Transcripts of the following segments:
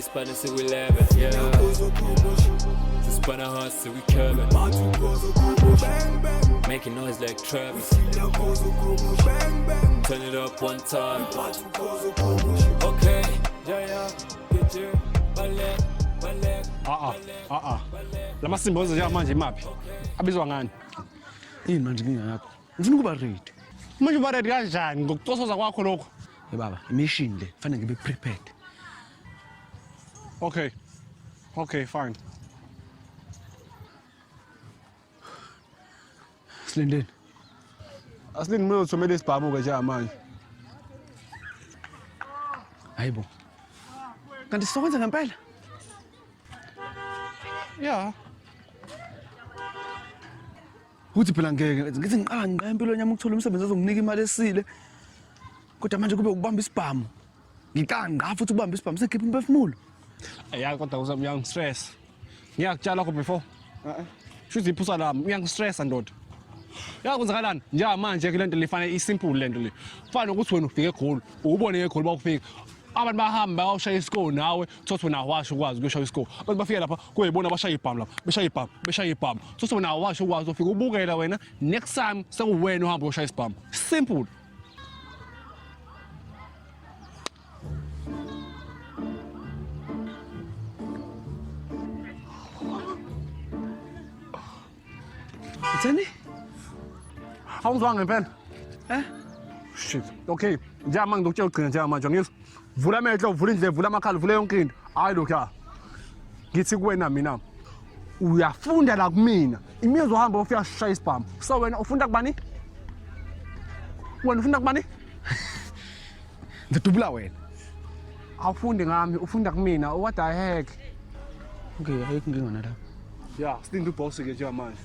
Isipane siku-11, yeah. Sisipana hard siku-Kevin. Making noise like Travis. Turn it up one time. Okay, yeah, yeah, get you. Balek, balek. A a a. Lamasimba oze njengamanje imaphi? Abizwa ngani? Yini manje inkinga yakho? Ngifuna ukuba ready. Manje uba ready kanjani ngokucosoza kwakho lokho? Hey baba, imission le fanele ngibe prepared. Okay. Okay, fine. Silindeni. Asilindi mina uthumele isibhamu ke njengamanje. Hayibo. Kanti sizokwenza ngempela? Yeah. Uthi phela ngeke ngithi ngiqala ngiqala impilo yami ukuthola umsebenzi ozonginika imali esile. Kodwa manje kube ukubamba isibhamu. Ngiqala ngqa futhi ukubamba isibhamu sengikhipha umphefumulo. Ya kodwa uza uyangistress. Ngiyakutshela lokho before. Shuthi iphusa lami uyangistressa ndoda. Ya kwenzakalani? Njengamanje ke lento lefana isimple lento le. Kufana nokuthi wena ufike egoli, ubone egoli bawufika. Abantu bahamba bayoshaya iscore nawe, thothi wena awasho ukwazi ukuyoshaya iscore. Abantu bafika lapha kuyibona abashaya ibhamu lapha, beshaya ibhamu, beshaya ibhamu. Thothi wena awasho ukwazi ufika ubukela wena next time sekuwena uhamba uyoshaya isibhamu. Simple. Utheni? Awungizwanga ngempela? Eh? Shit. Okay, njengamanje ngizokutshela ugcina njengamanje ngizwa. Vula amehlo, vula indlebe, vula amakhala, vula yonke into. Hayi lokhu ya. Ngithi kuwena mina uyafunda la kumina. Imizwa uhamba ufika shaya isibhamu. So wena ufunda kubani? Wena ufunda kubani? Ngidubula wena. Awufundi ngami, ufunda kumina. What the heck? Okay, ayikho inkinga nalapho. Ya, silinde uboss ke njengamanje.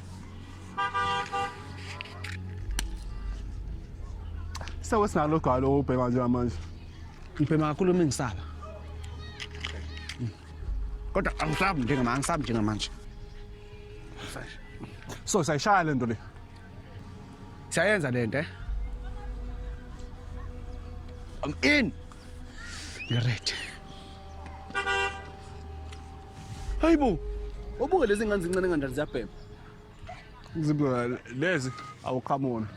Sewesinalo galo ubhema njengamanje. Ngibhema kakhulu uma ngisaba. Kodwa angisabi njengamanje, angisabi njengamanje. So sayishaya le nto le. Siyayenza le nto eh? I'm in. You're right. Hayibo. Ubuke lezi ngane zincane kanjani ziyabhema. Zibuka lezi awuqhamona.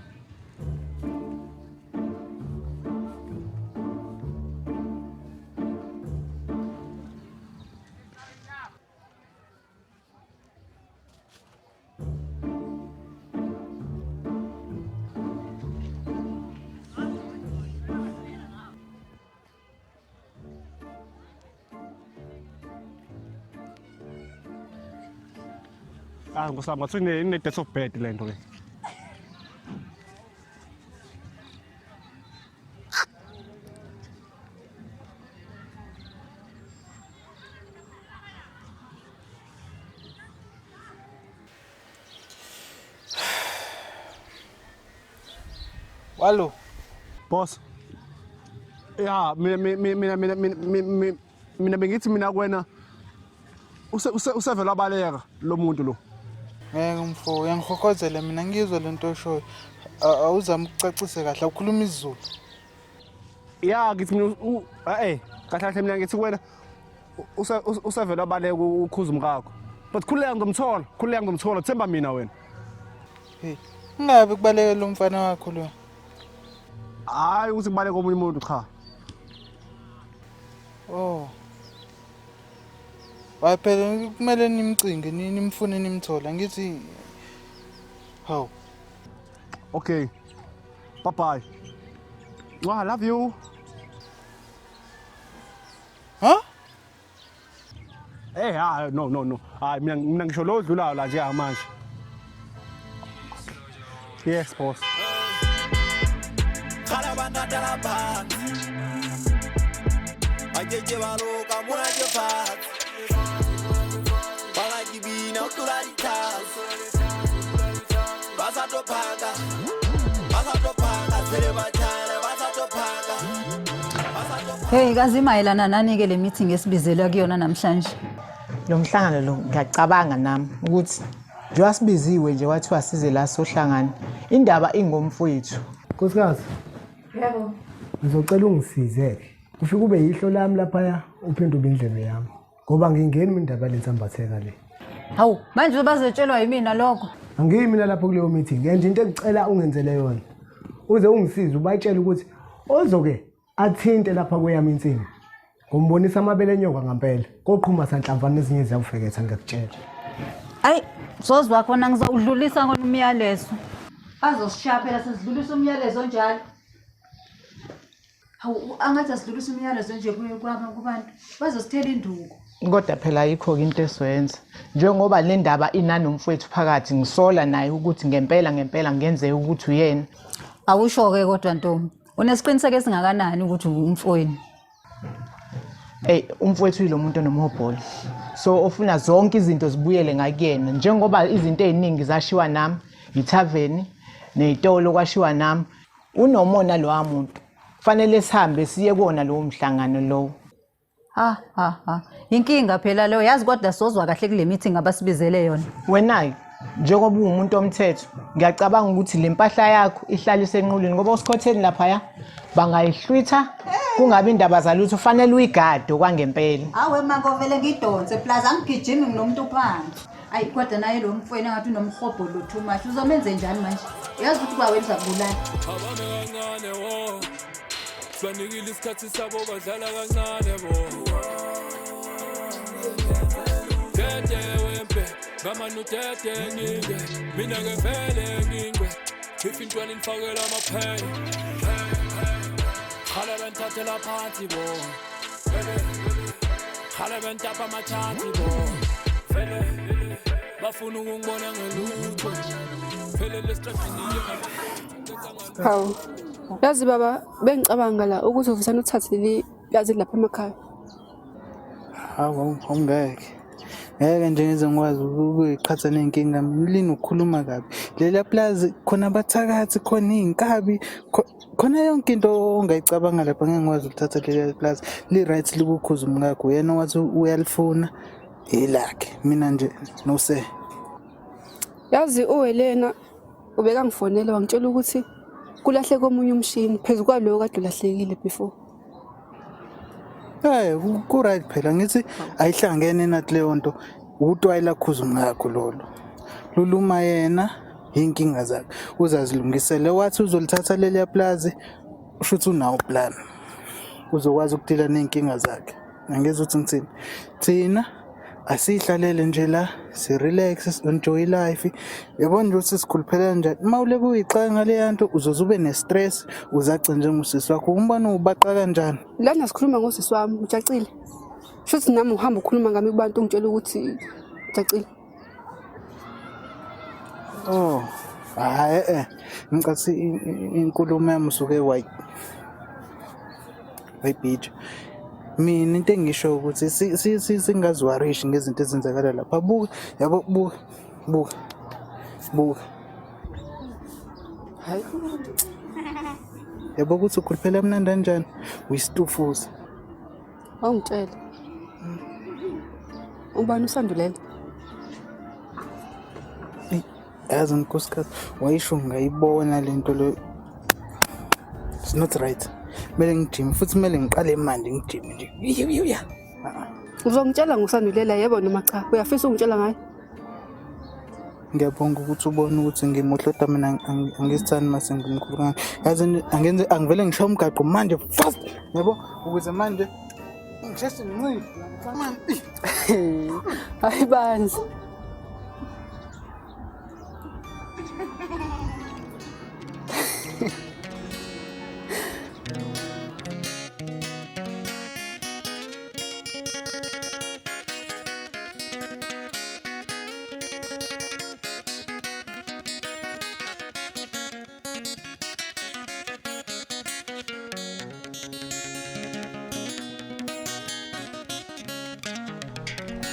Ah, nkosi yami ngathi ine-date of birth le nto le. Walo. Boss. Ya, mina mina mina mina mina bengithi mina kuwena usevele wabaleka lo muntu lo. Ngeke mfo, uyangihokozela mina ngizwe lento oshoyo. Awuzame ukucacise kahle, awukhuluma isiZulu. Ya, ngithi mina eh kahle kahle mina ngithi kuwena usevele wabaleka ukhuza umkakho. But khululeka ngizomthola, khululeka ngizomthola, themba mina wena. Hey, ungabe kubalekela umfana wakho lo. Hayi ukuthi kubaleka omunye umuntu cha. Oh. Hayi phela kumele nimcinge nimfune nimthola ngithi hawu. Okay. Bye bye. Mwah, I love you. Huh? Eh hayi no no no. Hayi mina mina ngisho lo odlulayo la nje manje. Yes boss. Hey, kazi mayelana nani-ke le meeting esibizelwa kuyona namhlanje? Lo mhlangano lo ngiyacabanga nami ukuthi njengoba sibiziwe nje kwathiwa size la sohlangana indaba ingomfowethu. Nkosikazi. Yebo. Ngizocela ungisize-ke. Ufike ube yihlo lami laphaya uphinde ube indlebe yami. Ngoba ngingeni mina indaba yalensambatheka le. Hawu, manje bazotshelwa yimina lokho. Angiyi mina lapho kuleyo meeting and into engicela ungenzele yona. Uze ungisize ubatshele ukuthi ozoke athinte lapha kweyami insimi. Ngombonisa amabele enyoka ngampela. Koqhuma sanhlamvana ezinye ziyawufeketha ngiyakutshela. Ayi, sozwa khona ngizowudlulisa kona umyalezo. Bazosishaya phela sesidlulisa umyalezo njalo. Hawu, angathi asidlulisa umyalezo nje kubantu. Bazosithela induku. Kodwa phela ayikho-ke into esizoyenza. Njengoba le ndaba inanomfowethu phakathi, ngisola naye ukuthi ngempela ngempela kungenzeka ukuthi uyena. Awusho-ke kodwa ntombi. Unesiqiniseko esingakanani ukuthi umfowenu? Eyi, umfowethu uyilo muntu onomhobholo. So ofuna zonke izinto zibuyele ngakuyena. Njengoba izinto ey'ningi zashiwa nami, yithaveni, ney'tolo kwashiwa nami. Unomona lowa muntu. Kufanele sihambe siye kuwona lowo mhlangano lowo. Ha ha ha. Inkinga phela leyo yazi kodwa sozwa kahle kule meeting abasibizele yona. Wena-ke njengoba uwumuntu omthetho ngiyacabanga ukuthi le mpahla yakho ihlale isenqulwini ngoba usikhotheni laphaya bangayihlwitha kungabi indaba zalutho fanele uyigade okwangempela. Awe mango vele ngidonse plus angigijimi nginomuntu phansi. Ayi kodwa naye lo mfowenu engathi unomhobho lo too much. Uzomenze njani manje? Uyazi ukuthi kwawena uzakubulala. Abame kancane wo Sibanikile isikhathi sabo badlala kancane bo Dede wempe ngamane udede nginge mina ke vele ngingwe If intwana inifakela amaphele Khala benthathela phansi bo Khala bentapha amachansi bo Vele bafuna ukungibona ngelutho Phelele estradini Hawu. Yazi baba bengicabanga la ukuthi uvusana uthathe leli plazi lapha emakhaya. Hawu awungeke. Ngeke nje ngize ngikwazi ukuyiqhatha ney'nkinga mina lini ukukhuluma kabi. Leliya plazi khona abathakathi khona iy'nkabi khona yonke into ongayicabanga lapha ngeke ngikwazi ukuthatha leliya plazi. Li-right likukhuza umkakho uyena owathi uyalifuna elakhe mina nje no sir. Yazi uWelena ubekangifonela wangitshela ukuthi kulahleke omunye umshini phezu kwalowo kade ulahlekile before. Eh ku-right phela ngithi ayihlangene nathi leyo nto utwayi lakhuza umkakho lolo. Luluma yena iy'nkinga zakhe uzazilungisele wathi uzolithatha leliya plazi shuthi unawo plan uzokwazi ukudila ney'nkinga zakhe. Angizwa ukuthi ngithini. Thina asiyihlalele nje la si-relax si-enjoy life. Yabona nje ukuthi sikhuluphele kanjani. Uma uleke uyixaka ngaleya nto uzoze ube ne-stress uzace njengosisi wakho. Umbona ubaqa kanjani? Lana sikhuluma ngosisi wami ujacile. Shuthi nami uhamba ukhuluma ngami kubantu ungitshela ukuthi ujacile. Oh, hhayi eh. Ngicathi inkulumo yami usuke wayibhija. Mina into engisho ukuthi singaziwarishi ngezinto ezenzakala lapha. Buka, yabo buka, buka, buka. Hayi. Yabo ukuthi ukhuluphela mnandi kanjani? Uyisitufuza. Awungitshele. Ubani usandulela? Yazi nkosikazi wayisho ngayibona le nto le. It's not right. Kumele ngijime futhi kumele ngiqale manje ngijime nje. Ya. Uzongitshela ngosandulela yebo noma cha? Uyafisa ukungitshela ngaye? Ngiyabonga ukuthi ubone ukuthi ngimuhle kodwa mina angisithandi mase ngimkhulu kangaka. Yazi angenze angivele ngishaye umgaqo manje fast yabo ukuze manje ngisheshe nginciphe. Hayi bandla.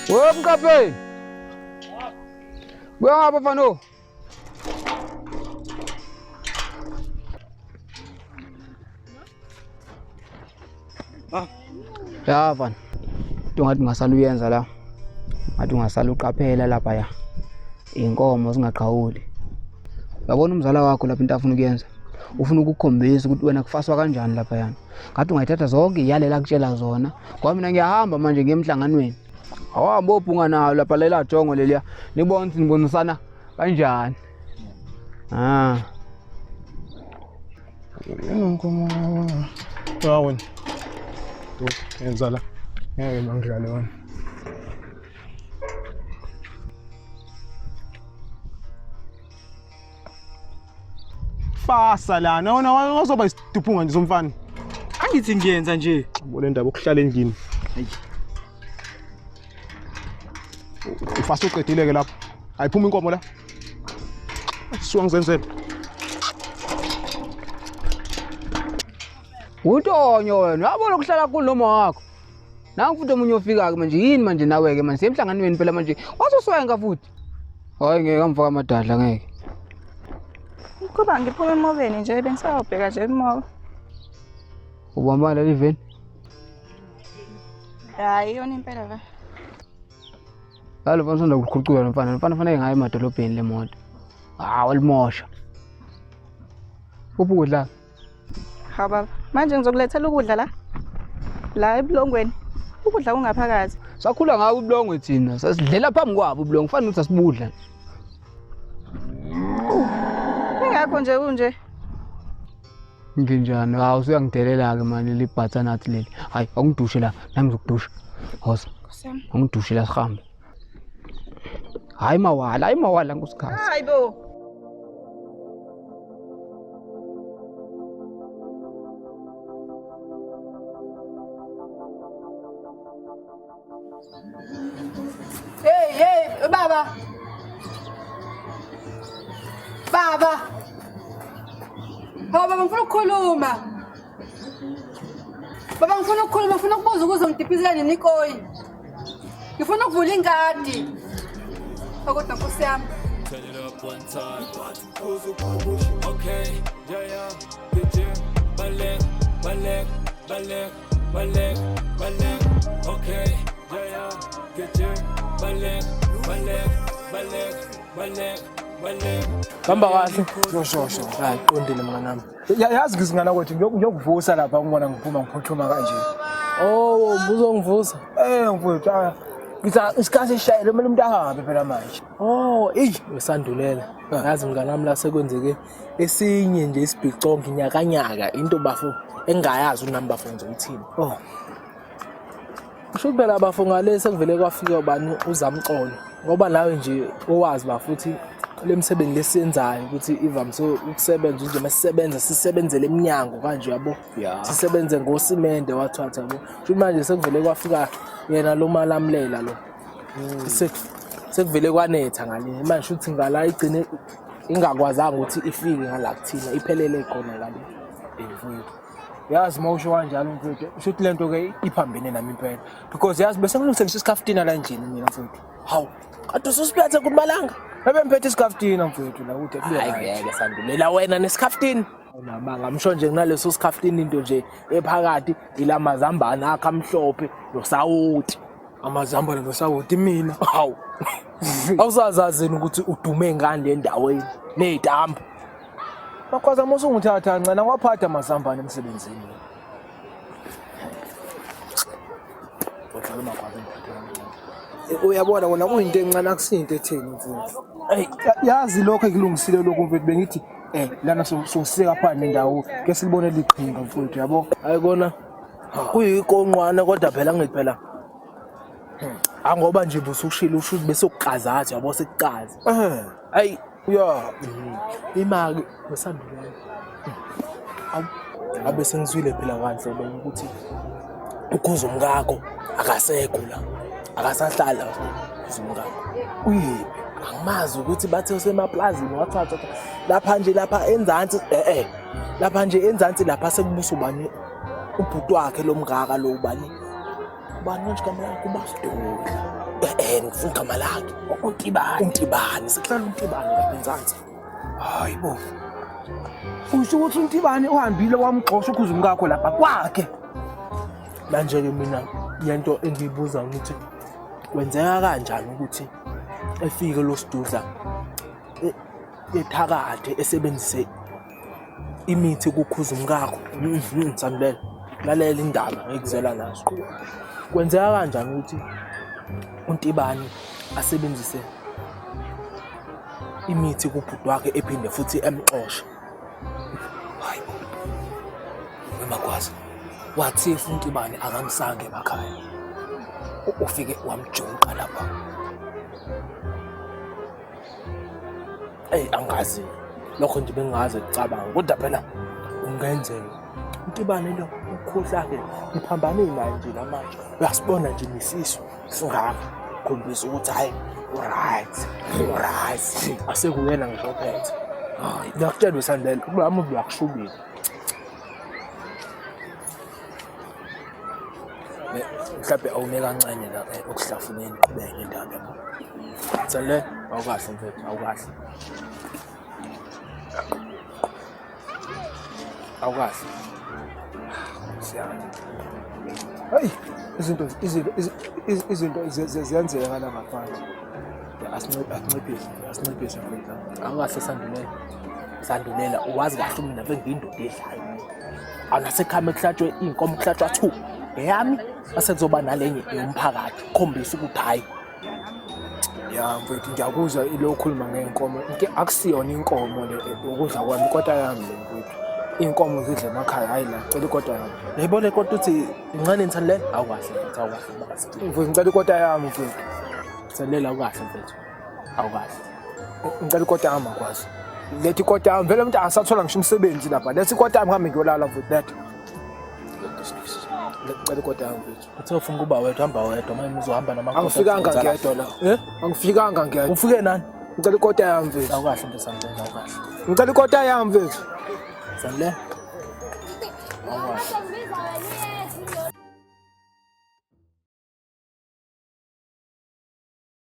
We mqapheli. Buya ngapha mfana. Ya mfana. Into ngathi ungasala uyenza la. Ngathi ungasala uqaphela lapha ya. Inkomo zingaqhawuli. Uyabona umzala wakho lapha into afuna ukuyenza. Ufuna ukukhombisa ukuthi wena kufaswa kanjani lapha yana. Ngathi ungayithatha zonke iyalela akutshela zona. Ngoba mina ngiyahamba manje ngiye emhlanganweni. Awuhambe obhunga nayo lapha lela jongo leliya. Nibone ukuthi nibonisana kanjani. Ah. Wena. Yenza la. Ngeke mangidlale wena. Fasa lana wena wazoba isiduphunga nje somfana. Angithi ngiyenza nje. Yabo le ndaba okuhlala endlini. Ufasa uqedile ke lapho. Ayiphuma inkomo la. Suka ngizenzele. Utonyo wena, uyabona ukuhlala kulo noma wakho. Nangu futhi omunye ofika-ke manje yini manje nawe-ke manje siyemhlanganweni phela manje wasoswenka futhi. Hayi ngeke amfaka amadadla ngeke. Kuba ngiphuma emobeni nje bengisayobheka nje imoba. Ubamba leli veni. Hayi iyona impela la. Lalo mfana usanda kuqhuquka lo mfana. Lo mfana fanele ngaye emadolobheni le moto. Hawu limosha. Uphi ukudla? Hawu baba, manje ngizokulethela ukudla la. La ebulongweni. Ukudla kungaphakathi. Sakhula ngabo ubulongwe thina. Sasidlela phambi kwabo ubulongwe. Kufanele ukuthi asibudla. Ingakho nje kunje. Nginjani? Hawu usuyangidelela-ke manje leli butternut leli. Hayi awungidushe la, nami ngizokudusha. Hosa. Awungidushe la sihambe. Hayi mawala, hayi mawala nkosikazi. Hayi bo. Hey hey baba. Baba. Hawu baba ngifuna ukukhuluma. Baba ngifuna ukukhuluma, ngifuna ukubuza ukuze ngidiphisela nini ikoyi. Ngifuna ukuvula ingadi. Kodwa nkosi yami. Turn it up one time. Okay, yeah, yeah, DJ, balek, balek, balek, balek, balek. Okay, yeah, yeah, DJ, balek, balek, balek, balek, balek. Hamba kahle. Sho sho sho. Hayi qondile mnganami. Yazi ngizingana kwethu ngiyokuvusa lapha ngibona ngiphuma ngiphuthuma kanje. Oh, uzongivusa. Eh mfowethu, ah ngithi isikhathi esishayele kumele umuntu ahambe phela manje. Oh, eyi usandulela. Yazi mnganami la sekwenzeke esinye nje isibhicongo inyakanyaka into bafo engingayazi unami bafo ngizoyithini. Oh. Kusho ukuthi phela bafo ngale sekuvele kwafika ubani uzamxolo ngoba nawe nje owazi ba futhi le misebenzi lesiyenzayo ukuthi ivamise ukusebenza nje masisebenza sisebenzele eminyango kanje yabo sisebenze ngosimende wathwatha yabo kusho manje sekuvele kwafika yena lo malamlela lo sekuvele kwanetha ngale manje shuthi ngala igcine ingakwazanga ukuthi ifike ngala kuthina iphelele khona ngale. Mfowethu. Yazi uma usho kanjalo mfowethu, usho ukuthi lento ke iphambene nami impela. Because yazi bese ngilungise ngisho isikhafutina la endlini mina mfowethu. Hawu, kade ususiphethe kumalanga. Bebe ngiphethe isikhafutina mfowethu la ukuthi kube Hayi right. ngeke sandulela wena nesikhaftini. Unamanga msho nje kunaleso sikhaftini into nje ephakathi ilamazambane akhe amhlophe nosawoti. Amazambane nosawoti mina. Hawu. Awusazazini ukuthi udume ngani le ndaweni nezitambu. Makwazi uma usungithatha kancane awaphatha amazambane emsebenzini. Kodwa makwazi ngiphathe kancane. Uyabona wona kuyinto encane akusinto etheni mfowethu. Ey, Yazi lokho ekulungisile lokho mfowethu bengithi lana sosika phana nendawo ke silibone liqhinga mfowethu yabo. Hayi kona kuyikonqwana kodwa phela ngithi phela angoba nje busushilo usho ukuthi bese ukuqazathi yabo sekuqaza. Eh. Ayi Ya. Imali wesandulela. Abe sengizwile phela kanhle lo ukuthi ukhuza umkakho akasekho la. Akasahlala ukhuza umkakho. Uyiphi? Angimazi ukuthi bathe usemaplazini wathatha lapha nje lapha enzansi eh lapha nje enzansi lapha sekubusa ubani ubhuti wakhe lo mngaka lo ubani ubani manje igama lakhe uBasidudla ngifuna igama lakhe uNtibane. uNtibane sekuhlala uNtibane lapha enzansi. Hayi bo. Usho ukuthi uNtibane uhambile wamgxosha ukhuza umkakho lapha kwakhe. Manje-ke mina lento engiyibuza ukuthi kwenzeka kanjani ukuthi efike lo Sidudla ethakathe esebenzise Imithi kukhuza umkakho. Sandulela. Lalela indaba ngikuzela nazo. Kwenzeka kanjani ukuthi uNtibani asebenzise imithi kubhuti wakhe ephinde futhi emxoshe? Hayibo. Wemagwaza. Wathi uNtibani akamsange emakhaya. Ufike wamjunqa lapha. Eyi angazi lokho nje bengingaze kucabanga kodwa phela kungenzeka uNtibane lo ukhohlakele ngiphambane naye nje namanje uyasibona nje nesisu singaka khombisa ukuthi hhayi uright uright asekuyena ngisho ophethe hayi ngiyakutshela usandela kulowa muntu uyakushubile. Mhlawumbe awume kancane la okuhlafuneni qhubeke nendaba yabo. Sale awukahle mfethu awukahle. Awukahle. Siyani. Hayi izinto izinto izinto ziyenzeka la ngaphandle. Asinciphise asinciphise mfethu. Awukahle sandulela. Sandulela uwazi kahle mina bengiyindoda edlayo. Anasekhaya kuhlatshwe iy'nkomo kuhlatshwa 2 eyami base kuzoba nalenye yomphakathi kukhombisa ukuthi hhayi. Ya mfethu ngiyakuzwa ilo okhuluma ngey'nkomo. Akusiyona inkomo le ukudla kwami ikota yami le mfethu. Iy'nkomo zidla emakhaya hhayi la cela ikota yami. Uyayibona ikota uthi incane nithandilela? Awukahle mfethu awukahle. Mfethu ngicela ikota yami mfethu. Thandilela awukahle mfethu. Awukahle. Ngicela ikota yami akwazi. Lethi ikota yami vele umuntu akasathola ngisho umsebenzi lapha. Lethi ikota yami ngihambe ngiyolala mfethu letha. Ngicela ikota yami mfethu. Uthe ufuna ukuba wedwa hamba wedwa manje uzohamba nama Angifikanga ngedwa la. Eh? Angifikanga ngedwa. Ufike nani? Ngicela ikota yami mfethu. Awukahle mfethu Sandile awukahle. Ngicela ikota yami mfethu. Sandile. Awukahle.